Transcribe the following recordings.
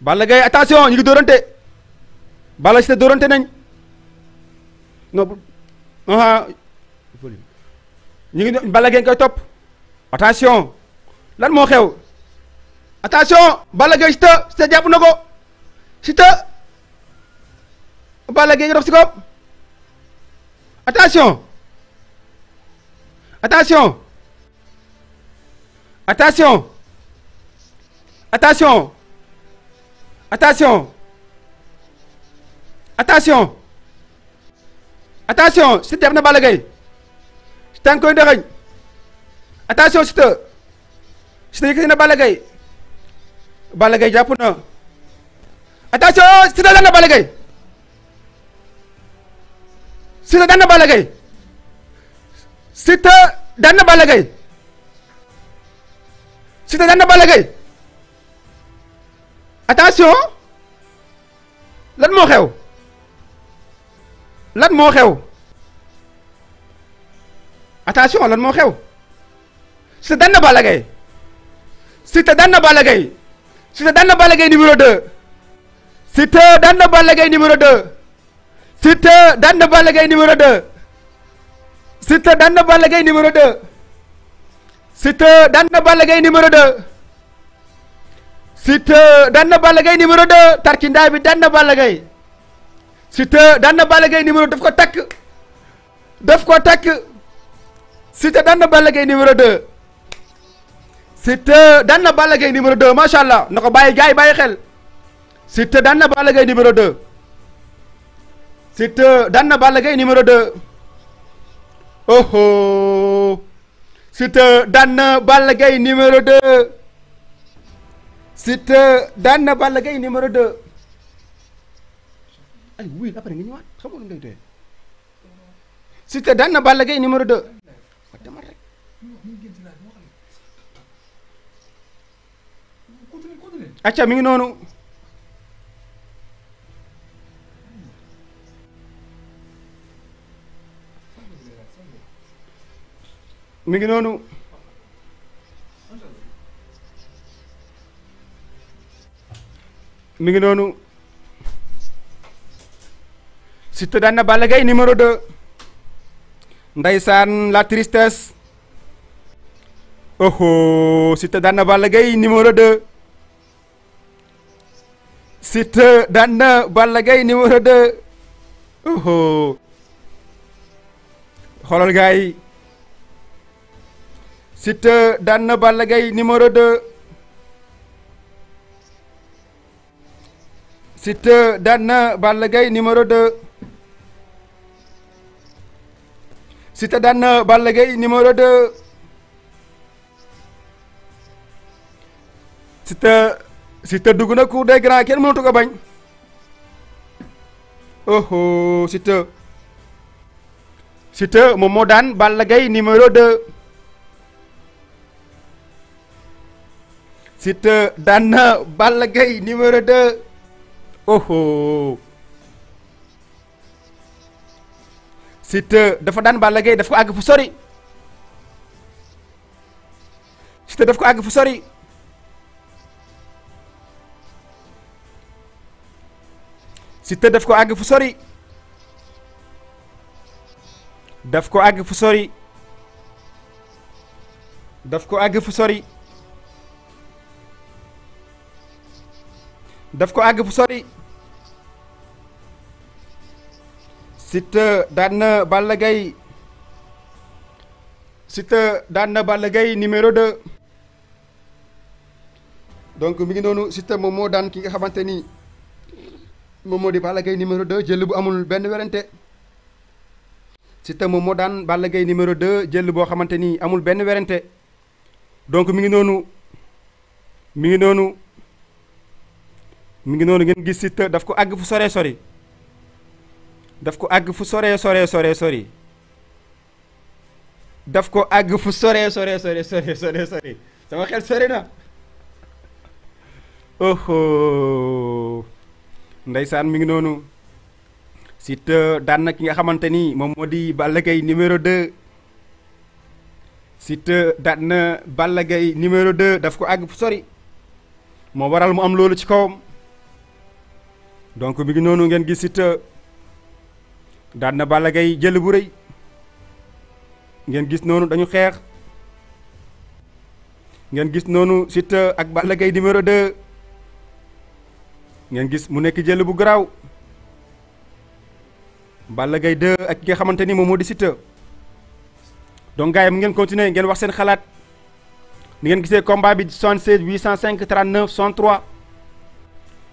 Balla Gaye attention ñu ngi dóorante Balla Siteu dóorante nañ non ñu ngi Balla Gaye koy topp attention lan moo xew attention Balla Gaye Siteu jàpp na ko Siteu Balla Gaye ngi dox si ko attention attention attention attention attention attention attention Siteu jàpp na Balla Gaye Siteu koy dëxëñ attention Siteu yëkkati na Balla Gaye Balla Gaye jàpp na attention Siteu daan na Balla Gaye Siteu daan na Balla Gaye Siteu daan na Balla Gaye Siteu daan na Balla Gaye attention lan moo xew lan moo xew attention lan moo xew Siteu daan na Balla Gaye Siteu daan na Balla Gaye Siteu daan na Balla Gaye numéro 2 Siteu daan na Balla Gaye numéro 2 Siteu daan na Balla Gaye numéro 2 Siteu daan na Balla Gaye numéro 2 Siteu daan na Balla Gaye numéro 2 Siteu daan na Balla Gaye numéro 2 tarkindaa bi daan na Balla Gaye Siteu daan na Balla Gaye numéro daf ko takk Siteu daan na Balla Gaye numéro 2 Siteu daan na Balla Gaye numéro 2 macha allah na ko bàyyi gars yi bàyyi xel Siteu daan na Balla Gaye numéro 2 Siteu daan na Balla Gaye numéro 2 oh Siteu daan na Balla Gaye numéro 2 Siteu daan na Balla Gaye numéro 2 ay wuy après nga ñëwaat xam nga ngay doyee Siteu daan na Balla Gaye numéro 2 demal rek acca mi ngi noonu mi ngi noonu mi ngi noonu Siteu daan na Balla Gaye numéro 2 ndeysaan la tristesse oh Siteu daan na Balla Gaye numéro 2 Siteu daan na Balla Gaye numéro 2 oh xoolal gars yi Siteu daan na Balla Gaye numéro 2 Siteu daan na Balla Gaye numéro 2 Siteu daan na Balla Gaye numéro 2 Siteu dugg na cour des grands kenn mënatu ko bañ oh Siteu moom moo daan Balla Gaye numéro 2 Siteu daan na Balla Gaye numéro 2 oh Siteu dafa daan Balla Gaye daf ko àgg fu sori Siteu daf ko àgg fu sori Siteu daf ko àgg fu sori daf ko àgg fu sori daf ko àgg fu sori daf ko àgg fu sori Siteu daan na Balla Gaye Siteu daan na Balla Gaye numéro 2 donc mi ngi noonu Siteu moom moo daan ki nga xamante ni moom moo di Balla Gaye numéro 2 jël bu amul benn werante Siteu moom moo daan Balla Gaye numéro 2 jël boo xamante ni amul benn werante donc mi ngi noonu mi ngi noonu mi ngi noonu ngeen gis Siteu daf ko àgg fu soree sori daf ko àgg fu soree sori daf ko àgg fu soree sori sama xel sori na oh ndeysaan mi ngi noonu Siteu daan na ki nga xamante ni moom moo di Balla Gaye numéro 2 Siteu daan na Balla Gaye numéro 2 daf ko àgg fu sori moo waral mu am loolu ci kawam donc mi ngi noonu ngeen gis Siteu daan na Balla Gaye jël bu rëy ngeen gis noonu dañu xeex ngeen gis noonu Siteu ak Balla Gaye numéro 2 ngeen gis mu nekk jël bu garaaw Balla Gaye 2 ak ki nga xamante ni moom moo di Siteu donc gars yi mu ngeen continuer ngeen wax seen xalaat ni ngeen gisee combat bi 76 805 39 63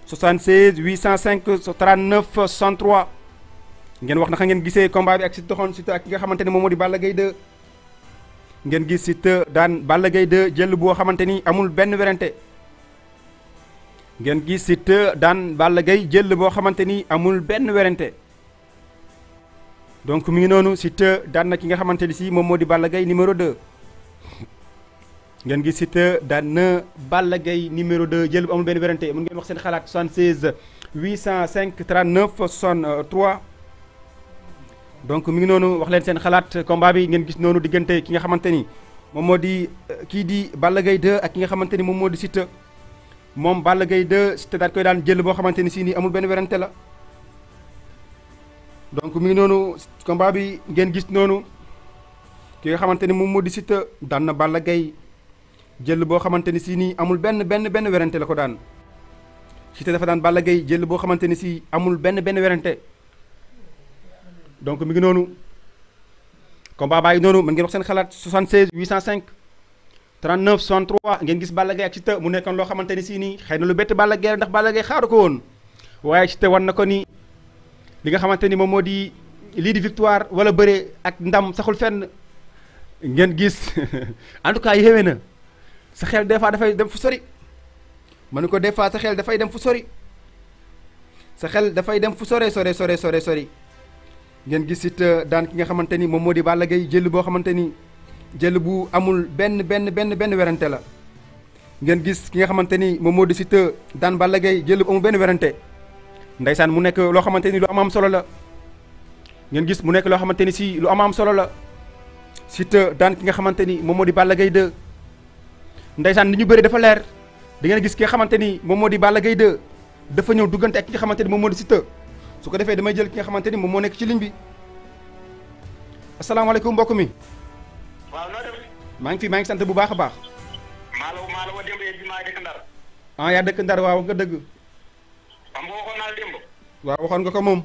76 805 39 63 ngeen wax naka ngeen gisee combat bi ak Siteu doxoon Siteu ak ki nga xamante ni moom moo di Balla Gaye 2 ngeen gis Siteu daan Balla Gaye 2 jël boo xamante ni amul benn werante ngeen gis Siteu daan Balla Gaye jël boo xamante ni amul benn werante donc mi ngi noonu Siteu daan na ki nga xamante ni si moom moo di Balla Gaye numéro 2 ngeen gis Siteu daan na Balla Gaye numéro 2 jël bu amul benn werante mën ngeen wax seen xalaat 76 805 39 63 donc mi ngi noonu wax leen seen xalaat combat bi ngeen gis noonu diggante ki nga xamante ni moom moo di kii di Balla Gaye 2 ak ki nga xamante ni moom moo di Siteu moom Balla Gaye 2 Siteu daal koy daan jël boo xamante ni si nii amul benn werante la donc mi ngi noonu combat bi ngeen gis noonu ki nga xamante ni moom moo di Siteu daan na Balla Gaye jël boo xamante ni si nii amul benn werante la ko daan Siteu dafa daan Balla Gaye jël boo xamante ni si amul benn werante donc mi ngi noonu combat baa ngi noonu mën ngeen wax seen xalaat 76 805 39 63 ngeen gis Balla Gaye ak Siteu mu nekkoon loo xamante ni si nii xëy na lu bett Balla Gaye ndax Balla Gaye xaaru ko woon waaye Siteu wan na ko ni li nga xamante ni moom moo di lii di victoire wala bëre ak ndam saxul fenn ngeen gis en tout cas yéeme na sa xel des fois dafay dem fu sori ma ne ko des fois sa xel dafay dem fu sori sa xel dafay dem fu sori ngeen gis Siteu daan ki nga xamante ni moom moo di Balla Gaye jël boo xamante ni jël bu amul benn werante la ngeen gis ki nga xamante ni moom moo di Siteu daan Balla Gaye jël bu amul benn werante ndaysaan mu nekk loo xamante ni lu am solo la ngeen gis mu nekk loo xamante ni si lu am solo la Siteu daan ki nga xamante ni moom moo di Balla Gaye 2 ndaysaan li ñu bëri dafa leer da ngeen gis ki nga xamante ni moom moo di Balla Gaye 2 dafa ñëw duggante ak ki nga xamante ni moom moo di Siteu su ko defee damay jël ki nga xamante ni moom moo nekk ci ligne bi asalaamaaleykum mbokk mi. waaw noo def. maa ngi sant bu baax a baax. maa la wa démb bi maa dëkk Ndar. ah yaa dëkk Ndar waaw nga dëgg. xam nga waxoon naa la démb. waaw waxoon nga ko moom.